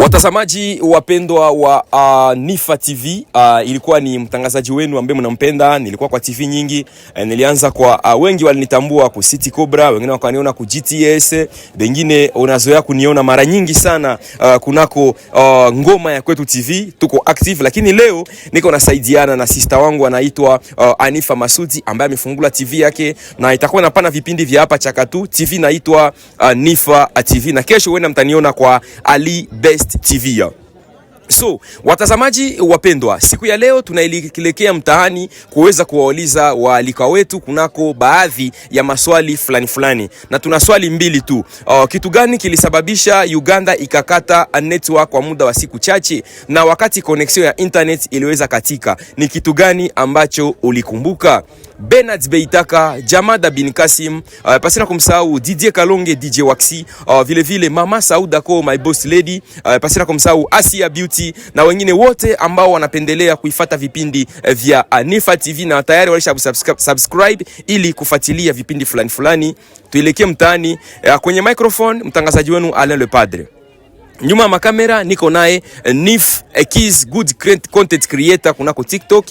Watazamaji wapendwa wa Nifa TV, ilikuwa ni mtangazaji wenu ambaye mnampenda. Nilikuwa kwa TV nyingi, nilianza kwa wengi walinitambua ku City Cobra, wengine wakaniona ku GTS, wengine unazoea kuniona mara nyingi sana kunako Ngoma ya Kwetu TV, tuko active, lakini leo niko nasaidiana na sister wangu anaitwa Anifa Masudi ambaye amefungula TV yake na itakuwa inapana vipindi vya hapa Chakatu. TV inaitwa Nifa TV na kesho wenda mtaniona kwa Ali Best TV. So, watazamaji wapendwa, siku ya leo tunaelekea mtaani kuweza kuwauliza waalikwa wetu kunako baadhi ya maswali fulani fulani, na tuna swali mbili tu. Kitu gani kilisababisha Uganda ikakata network kwa muda wa siku chache, na wakati connection ya internet iliweza katika, ni kitu gani ambacho ulikumbuka? Bernard Beitaka, Jamada bin Kasim, pasina kumsahau Didier Kalonge, DJ Waxi, vile vile Mama Saudako, my boss lady, pasina kumsahau Asia Beauty na wengine wote ambao wanapendelea kuifata vipindi vya Nifa TV na tayari walisha subscribe ili kufuatilia vipindi fulani fulani. Tuelekee mtaani, kwenye microphone mtangazaji wenu Alain Le Padre. Nyuma ya makamera niko naye Nif Keys, good content creator kunako TikTok.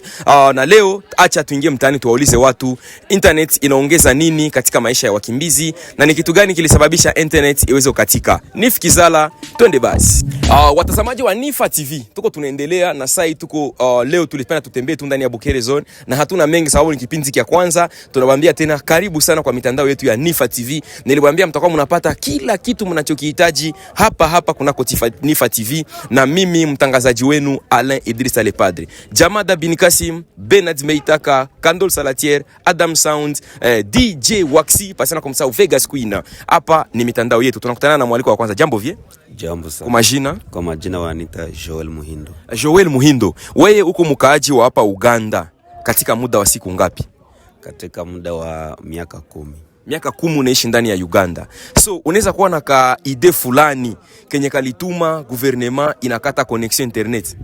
Na leo acha tuingie mtaani tuwaulize watu internet inaongeza nini katika maisha ya wakimbizi na ni kitu gani kilisababisha internet iweze kukatika. Nif Kizala, twende basi. Watazamaji wa Nifa TV, tuko tunaendelea na sai tuko leo tulipenda tutembee tu ndani ya Bukere Zone na hatuna mengi sababu ni kipindi cha kwanza. Tunawaambia tena karibu sana kwa mitandao yetu ya Nifa TV. Niliwaambia mtakuwa mnapata kila kitu mnachokihitaji hapa hapa kunako Nifa TV na mimi mtangazaji wenu Alain Idrissa Le Padre. Jamada bin Kasim, Bernard Meitaka, Kandol Salatier, Adam Sound, DJ Waxi, pasina kumsahau Vegas Queen. Hapa ni mitandao yetu. Tunakutana na mwaliko wa kwanza. Jambo vie? Jambo sana. Kwa majina? Kwa majina wanita Joel Muhindo. Joel Muhindo, wewe uko mkaaji wa hapa Uganda katika muda wa siku ngapi? Katika muda wa miaka 10. Miaka 10 unaishi ndani ya Uganda. So unaweza kuwa na ka idée fulani kenye kalituma gouvernement inakata connexion internet?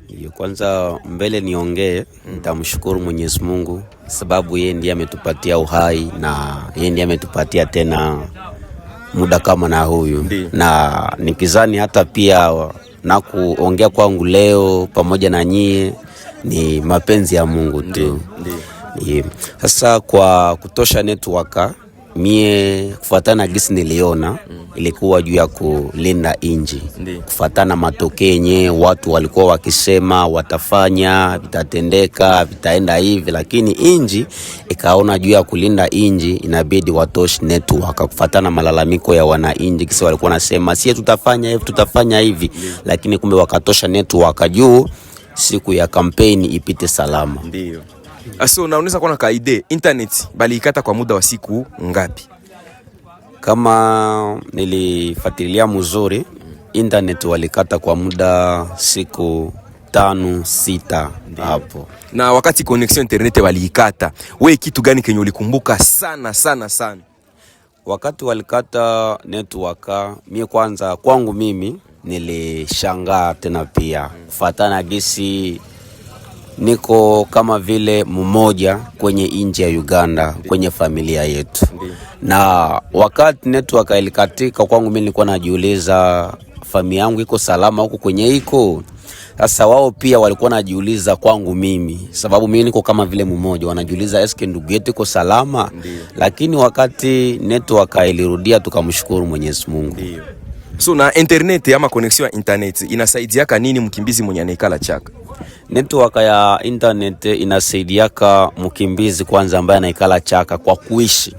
Hiyo kwanza mbele niongee, nitamshukuru Mwenyezi Mungu sababu yeye ndiye ametupatia uhai na yeye ndiye ametupatia tena muda kama na huyu. Ndiyo. Na nikizani hata pia na kuongea kwangu leo pamoja na nyie ni mapenzi ya Mungu tu. Ndiyo. Sasa kwa kutosha network mie kufuatana na gisi niliona ilikuwa juu ya kulinda inji. Kufuatana matokeo yenyewe watu walikuwa wakisema watafanya, vitatendeka, vitaenda hivi, lakini inji ikaona juu ya kulinda inji inabidi watoshe network kufuatana malalamiko ya wananchi, kisi walikuwa nasema sie tutafanya hivi, tutafanya hivi, lakini kumbe wakatosha network juu siku ya kampeni ipite salama. Ndiyo. So na unaweza kuwa na ka idée internet baliikata kwa muda wa siku ngapi? Kama nilifuatilia mzuri, internet walikata kwa muda siku 5-6 hapo. Na wakati connexion internet waliikata, we kitu gani kenye ulikumbuka sana sana sana? Wakati walikata network, mie kwanza kwangu mimi nilishangaa tena pia kufuatana gisi niko kama vile mmoja kwenye inchi ya Uganda kwenye familia yetu. Na wakati network ilikatika kwangu mimi nilikuwa najiuliza familia yangu iko salama huko kwenye iko. Sasa wao pia walikuwa najiuliza kwangu mimi, sababu mimi niko kama vile mmoja, wanajiuliza eske ndugu yetu iko salama. Lakini wakati network ilirudia tukamshukuru Mwenyezi Mungu. So na internet ama connexion ya internet inasaidiaka nini mkimbizi mwenye anaikala Chaka? Network ya internet inasaidiaka mkimbizi kwanza ambaye anaikala Chaka kwa kuishi,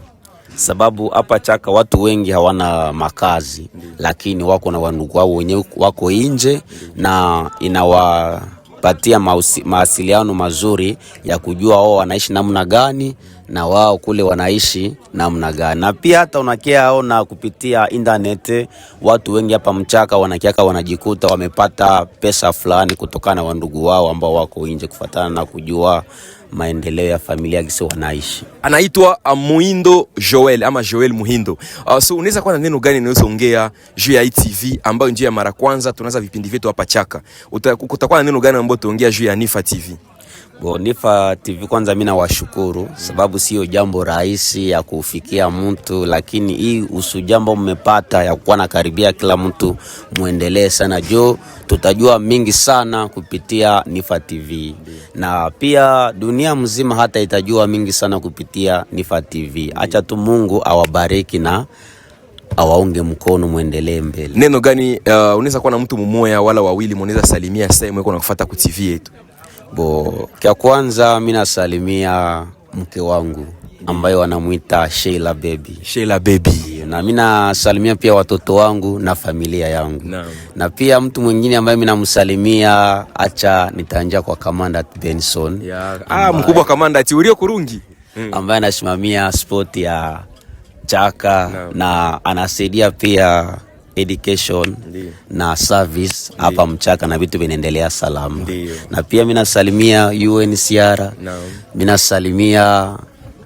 sababu hapa Chaka watu wengi hawana makazi. Lakini wako na wandugu wao wenyewe wako nje, na inawapatia mawasiliano mazuri ya kujua wao wanaishi namna gani na wao kule wanaishi namna gani. Na pia hata unakia ona kupitia internet watu wengi hapa Mchaka wanakiaka wanajikuta wamepata pesa fulani kutokana na wandugu wao ambao wako nje, kufuatana na kujua maendeleo ya familia gisi wanaishi. Anaitwa Muhindo Joel ama Joel Muhindo. So unaweza kuwa na neno gani unaweza ongea juu ya ITV ambayo njia mara kwanza tunaanza vipindi vyetu hapa Chaka? Kutakuwa na neno gani ambayo tuongea juu ya Nifa TV? Bon, Nifa TV kwanza mimi nawashukuru sababu sio jambo rahisi ya kufikia mtu, lakini hii usu jambo mmepata ya kuwa nakaribia kila mtu, muendelee sana jo, tutajua mingi sana kupitia Nifa TV na pia dunia mzima hata itajua mingi sana kupitia Nifa TV. Acha tu Mungu awabariki na awaunge mkono, muendelee mbele. Neno gani unaweza kuwa na mtu mmoja wala wawili mnaweza salimia sasa mweko na kufuata ku TV yetu? Bon, kya kwanza mi nasalimia mke wangu ambayo wanamuita Sheila Baby. Sheila Baby. Na mi nasalimia pia watoto wangu na familia yangu. Naam. Na pia mtu mwingine ambaye mi namsalimia, acha nitaanjia kwa Kamanda Benson. Yeah. Ah, mkubwa Kamanda Tiurio Kurungi. Ambaye anasimamia sport ya Chaka. Naam. Na anasaidia pia education Ndiyo. na service hapa Mchaka na vitu vinaendelea salama. Ndiyo. Na pia mimi nasalimia UNHCR, Naam. mimi nasalimia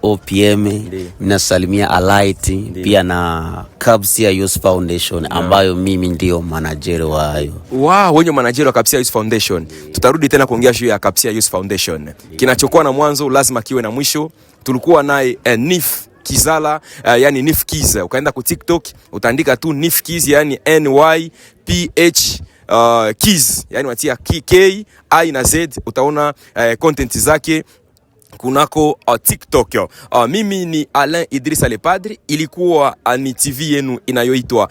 OPM, mimi nasalimia Alight pia na Kabsia Youth Foundation ambayo mimi ndio manager wayo. Wow, wenye manager wa Kapsia Youth Foundation. Tutarudi tena kuongea juu ya Kapsia Youth Foundation. Kinachokuwa na mwanzo lazima kiwe na mwisho. Tulikuwa naye Nif Kizala, yani Nif Kiz. Ukaenda ku TikTok utaandika tu Nif Kiz, yani N Y P H Kiz, yani watia K, K I na Z, utaona content zake kunako TikTok. Mimi ni Alain Idrissa Le Padre, ilikuwa ni TV yenu inayoitwa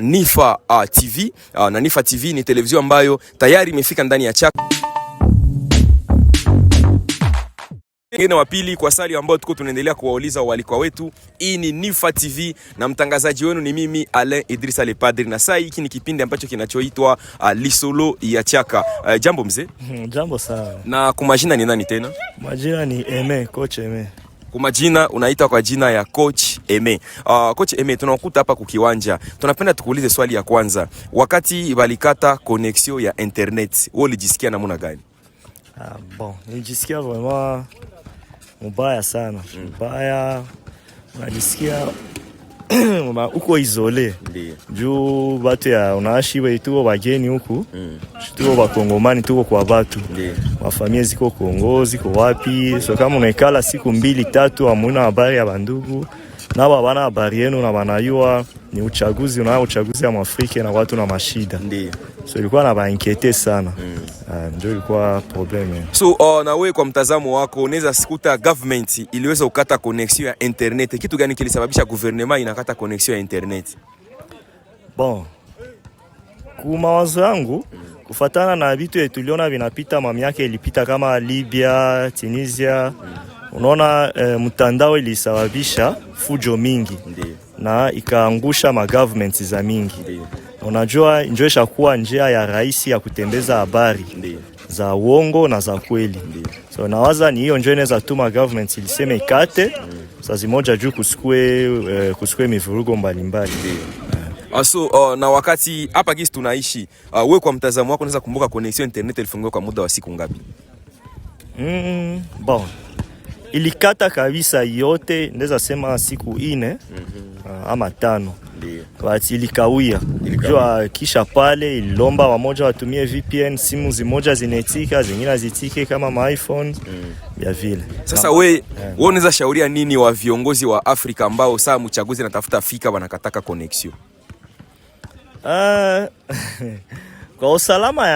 Nifa TV. Na Nifa TV ni televizio ambayo tayari imefika ndani ya Chaka. Wengine wa pili kwa sali ambao tuko tunaendelea kuwauliza walikwa wetu. Hii ni Nifa TV na mtangazaji wenu ni mimi Alain Idrissa Le Padre, na saa hiki ni kipindi ambacho kinachoitwa Lisolo ya Chaka. Jambo mzee. Jambo sana. Na kumajina ni nani tena? Majina ni Eme, coach Eme. Kwa majina unaita kwa jina ya Coach Eme. Coach Eme, tunakuta hapa kukiwanja. Tunapenda tukuulize swali ya kwanza. Wakati balikata connexion ya internet, wewe ulijisikia namna gani? Ah, bon, nilijisikia vraiment mubaya sana. Mubaya, unajisikia uko isolé. Ndiyo. Juu batu ya unaishi we tuko bageni huku. Tuko bakongomani tuko kwa batu. Ndiyo. Mafamilia ziko Kongo, ziko wapi. So kama unaikala siku mbili tatu hamuna habari ya bandugu na bana habari yenu na banayua ni uchaguzi na uchaguzi ya Mwafrika na watu na mashida. Ndiyo. So ilikuwa na bainquiéter sana. Ndio ilikuwa problème. So na wewe kwa mtazamo wako unaweza sikuta government iliweza kukata connexion ya internet. Kitu gani kilisababisha gouvernement inakata connexion ya internet? Bon, ku mawazo yangu kufatana na vitu yetu tuliona vinapita mamiaka ilipita kama Libya, Tunisia, unaona mtandao ilisababisha fujo mingi Ndiyo. Na ikaangusha ma government za mingi. Ndiyo. Unajua njo ishakuwa njia ya rahisi ya kutembeza habari Ndiyo. Za uongo na za kweli. So nawaza ni hiyo njo inaweza tuma government ilisema ikate saa zimoja juu kusikue mivurugo mbalimbali. So na wakati hapa gisi tunaishi, wewe kwa mtazamo wako unaweza kumbuka connexion internet ilifungiwa kwa muda wa siku ngapi? Bon, ilikata kabisa yote, ndeza sema siku ine ama tano. Ndiyo. But ilikawia. Ilikawia. Jua kisha pale ililomba wamoja watumie VPN, simu zimoja zinaitika zingine hazitike kama ma iPhone ya vile. Sasa we unaweza shauria nini wa viongozi wa Afrika ambao saa mchaguzi anatafuta fika wanakataka connexion? Kwa usalama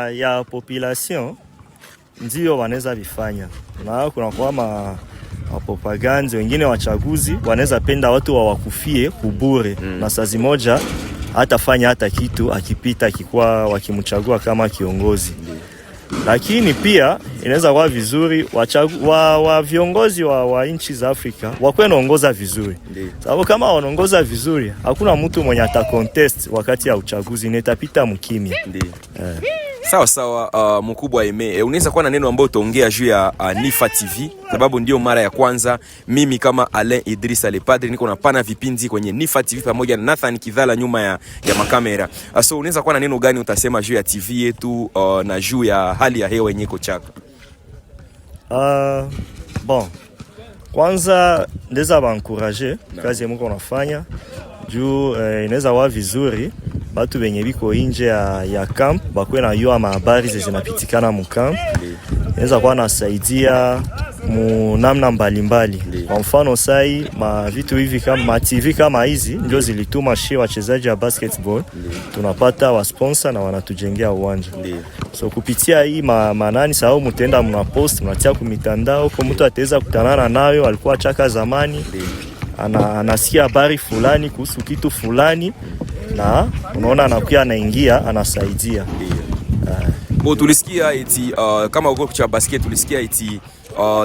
ya population ndio wanaweza vifanya, na kuna kwa mapropaganda wengine wachaguzi wanaweza penda watu wawakufie kubure na saa zimoja hatafanya hata kitu akipita akikuwa wakimchagua kama kiongozi. Lakini pia inaweza kuwa vizuri wa viongozi wa nchi za Afrika wakuwe naongoza vizuri, sababu kama wanaongoza vizuri hakuna mtu mwenye ata contest wakati ya uchaguzi, netapita mkimya. Sawa sawa, mkubwa Eme, unaweza kuwa na neno ambayo utaongea juu ya Nifa TV, sababu ndio mara ya kwanza mimi kama Alain Idrissa Le Padre niko napana vipindi kwenye Nifa TV pamoja na Nathan Kidhala nyuma ya makamera. So unaweza kuwa na neno gani utasema juu ya TV yetu na juu ya hali ya hewa yenye iko Chaka? Bon, kwanza ndeza baencourager kazi muko nafanya juu inaweza wa vizuri batu benye biko inje ya camp bakwe na yua mahabari ze zinapitikana mu camp. Inaweza kuwa nasaidia mu namna mbalimbali. Kwa mfano sai ma vitu hivi kama ma TV kama hizi ndio zilituma shi wachezaji wa basketball tunapata wa sponsor na wanatujengea uwanja. So kupitia hii manani sababu mutaenda mna post, mnatia ku mitandao kwa mtu ataweza kutanana nayo, alikuwa chaka zamani, anasikia habari fulani kuhusu kitu fulani na unaona anakuwa anaingia anasaidia. Bon, tulisikia eti kama uko cha basket, tulisikia eti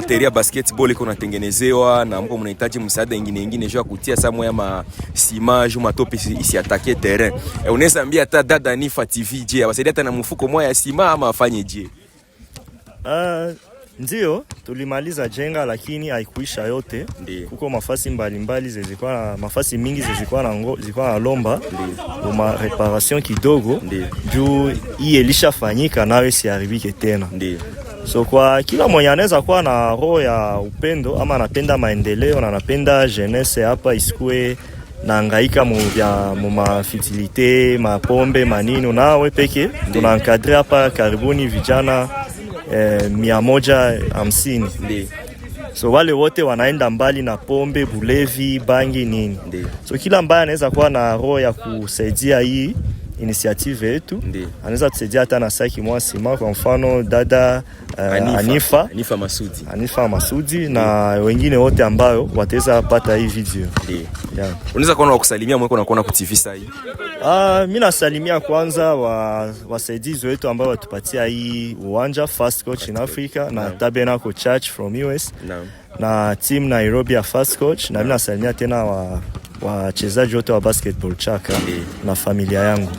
terrain ya basketball iko natengenezewa na mko mnahitaji msaada ingine ingine juu ya kutia samwe ya ma ciment juu matope isiatake terrain. Unaweza ambia hata dada Nifa TV, je, awasaidia hata na mfuko moja ya ciment ama afanye je? Ndio tulimaliza jenga lakini haikuisha yote. Kuko mafasi mbalimbali zilikuwa na mafasi mingi zilikuwa na zilikuwa na lomba ma réparation kidogo juu hii ilishafanyika nayo isiharibike tena. So kwa kila mwenye anaweza kuwa na roho ya upendo ama anapenda maendeleo na anapenda jeunesse hapa isikue naangaika mu vya mu ma futilité, mapombe, manini, nawe peke tuna encadre hapa karibuni vijana 150. So wale wote wanaenda mbali na pombe, bulevi, bangi, nini. So kila ambaye anaweza kuwa na roho ya kusaidia hii initiative yetu anaweza tusaidia hata na saki mwa ciment, kwa mfano dada Anifa, Anifa Masudi. Anifa Masudi na wengine wote ambayo wataweza pata hii video. Yeah. Unaweza kuona wakusalimia mweko na kuona ku TV sasa hii. Ah, mi nasalimia kwanza wasaidizi wetu ambao watupatia hii uwanja, Fast Coach in Africa na Tabernacle Church from US na team Nairobi ya Fast Coach, na mi nasalimia tena wachezaji wote wa basketball Chaka na familia yangu.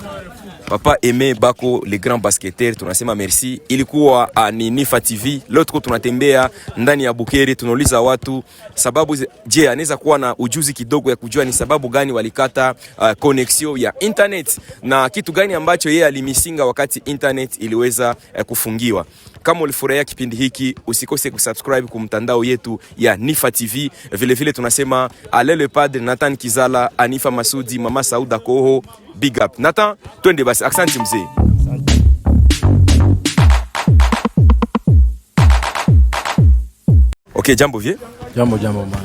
Papa Aimé Bako, le grand basketteur, tunasema merci. Ilikuwa ni Nifa TV. Leo tuko tunatembea ndani ya Bukere, tunauliza watu sababu je, anaweza kuwa na ujuzi kidogo ya kujua ni sababu gani walikata connexion ya internet na kitu gani ambacho yeye alimisinga wakati internet iliweza kufungiwa. Kama ulifurahia kipindi hiki, usikose kusubscribe ku mtandao yetu ya Nifa TV. Vile vile tunasema Ale le Padre, Nathan Kizala, Anifa Masudi, Mama Sauda Koho, big up. Nathan, twende basi. Asante mzee. Asante. Okay, jambo vie. Jambo jambo bana.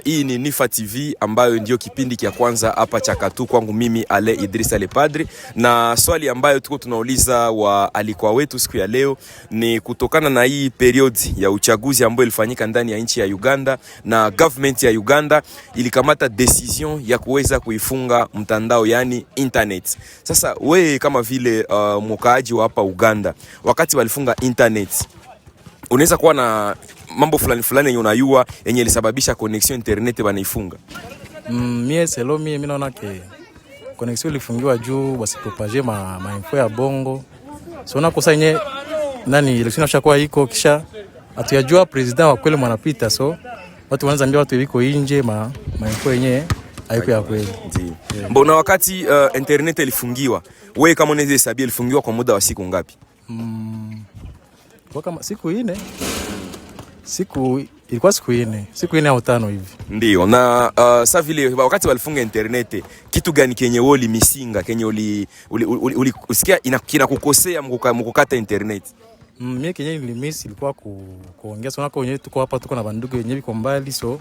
Hii ni Nifa TV ambayo ndio kipindi cha kwanza hapa cha Katu kwangu mimi Ale Idrissa Le Padre, na swali ambayo tuko tunauliza wa alikuwa wetu siku ya leo ni kutokana na hii période ya uchaguzi ambayo ilifanyika ndani ya nchi ya Uganda, na government ya Uganda ilikamata décision ya kuweza kuifunga mtandao, yani internet. Sasa we kama vile mkaaji wa hapa Uganda, wakati walifunga internet, unaweza kuwa na mambo fulani fulani yenye unayua yenye ilisababisha connexion internet banaifunga? Mie selon mie mi naona que connexion ilifungiwa juu basipropager ma info ya bongo. So na kosa yenye nani élection inashakuwa iko, kisha hatuyajua président wa kweli mwanapita, so watu wanaanza ambia watu iko inje ma info yenye haiko ya kweli. Ndiyo. Mbona wakati internet ilifungiwa, wewe kama unaweza hesabia ilifungiwa kwa muda wa siku ngapi? Kwa kama siku ine, siku ilikuwa siku ine, siku ine au tano hivi. Ndio, na sa vile wakati walifunga internet, kitu gani kenye wewe ulimisinga, kenye uli usikia kinakukosea mkukata internet? Mie kenye nilimiss ilikuwa kuongea sana kwa wenyewe, tuko hapa tuko na bandugu wenyewe biko mbali, so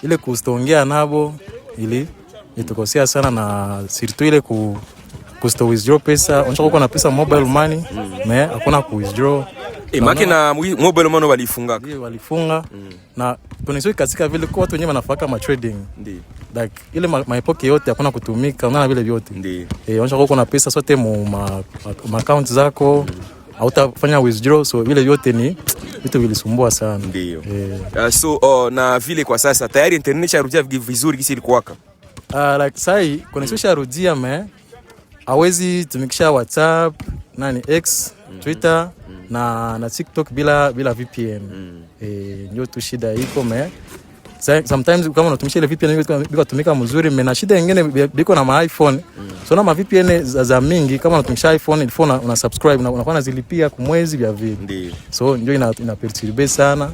ile kustongea nabo ili itukosea sana, na surtout ile kusto withdraw pesa. Unataka kuwa na pesa mobile money mais hakuna ku withdraw. E, make na mobile money walifunga. Ndio walifunga na connexion katika vile kwa watu wenyewe wanafaka ma trading. Like ile ma époque yote hakuna kutumika, unaona vile vyote. Unataka kuwa na pesa sote mu ma account zako hautafanya withdraw, so vile vyote ni vitu vilisumbua sana. So na vile kwa sasa tayari internet sharudia vizuri kisi ilikuwaka. Like sai connexion sharudia mais hawezi tumikisha WhatsApp, nani X, Twitter na TikTok bila VPN. Ndio tu shida iko, mais sometimes kama unatumisha ile VPN biko tumika mzuri, mais na shida nyingine biko na ma iPhone. So na ma VPN za mingi, kama unatumisha iPhone ilifo una subscribe na unakuwa unazilipia kwa mwezi vya vile. So ndio ina perturber sana.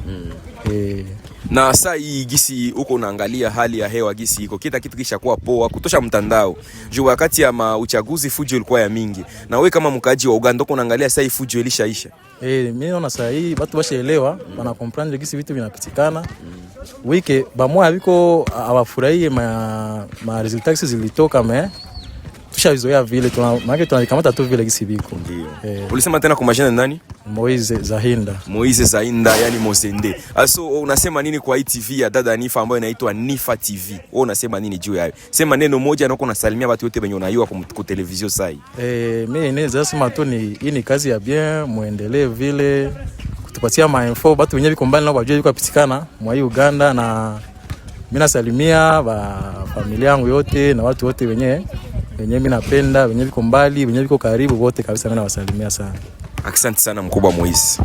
Na saa hii gisi huko unaangalia hali ya hewa gisi iko, kila kitu kisha kuwa poa kutosha mtandao. Juu wakati ya uchaguzi fujo ilikuwa ya mingi. Na wewe kama mkaji wa Uganda uko unaangalia saa hii fujo ilishaisha? Mimi naona saa hii batu bashaelewa, bana comprendre gisi vitu vinapitikana. Wike bamoya biko abafurahie ma résultats gisi zilitoka, mais tushavizoea vile, tuna maana tunalikamata tu vile gisi biko. Ndio. Ulisema tena kwa majina ni nani? Moise Zahinda. Moise Zainda, yani Mozende. Aso unasema nini kwa hii TV ya dada Nifa ambayo inaitwa Nifa TV? Wewe unasema nini juu yayo? Sema neno moja na uko unasalimia watu wote wenye unaiwa kwa televizio sai. Mi naweza sema tu ni hii ni kazi ya bien, muendelee vile kutupatia mainfo, batu wenye biko mbali nao wajue biko pitikana mwa hii Uganda, na mimi nasalimia ba familia yangu yote na watu wote wenye mimi napenda, wenye biko mbali, wenye biko karibu, wote kabisa mimi nawasalimia sana. Asante sana mkubwa Moise.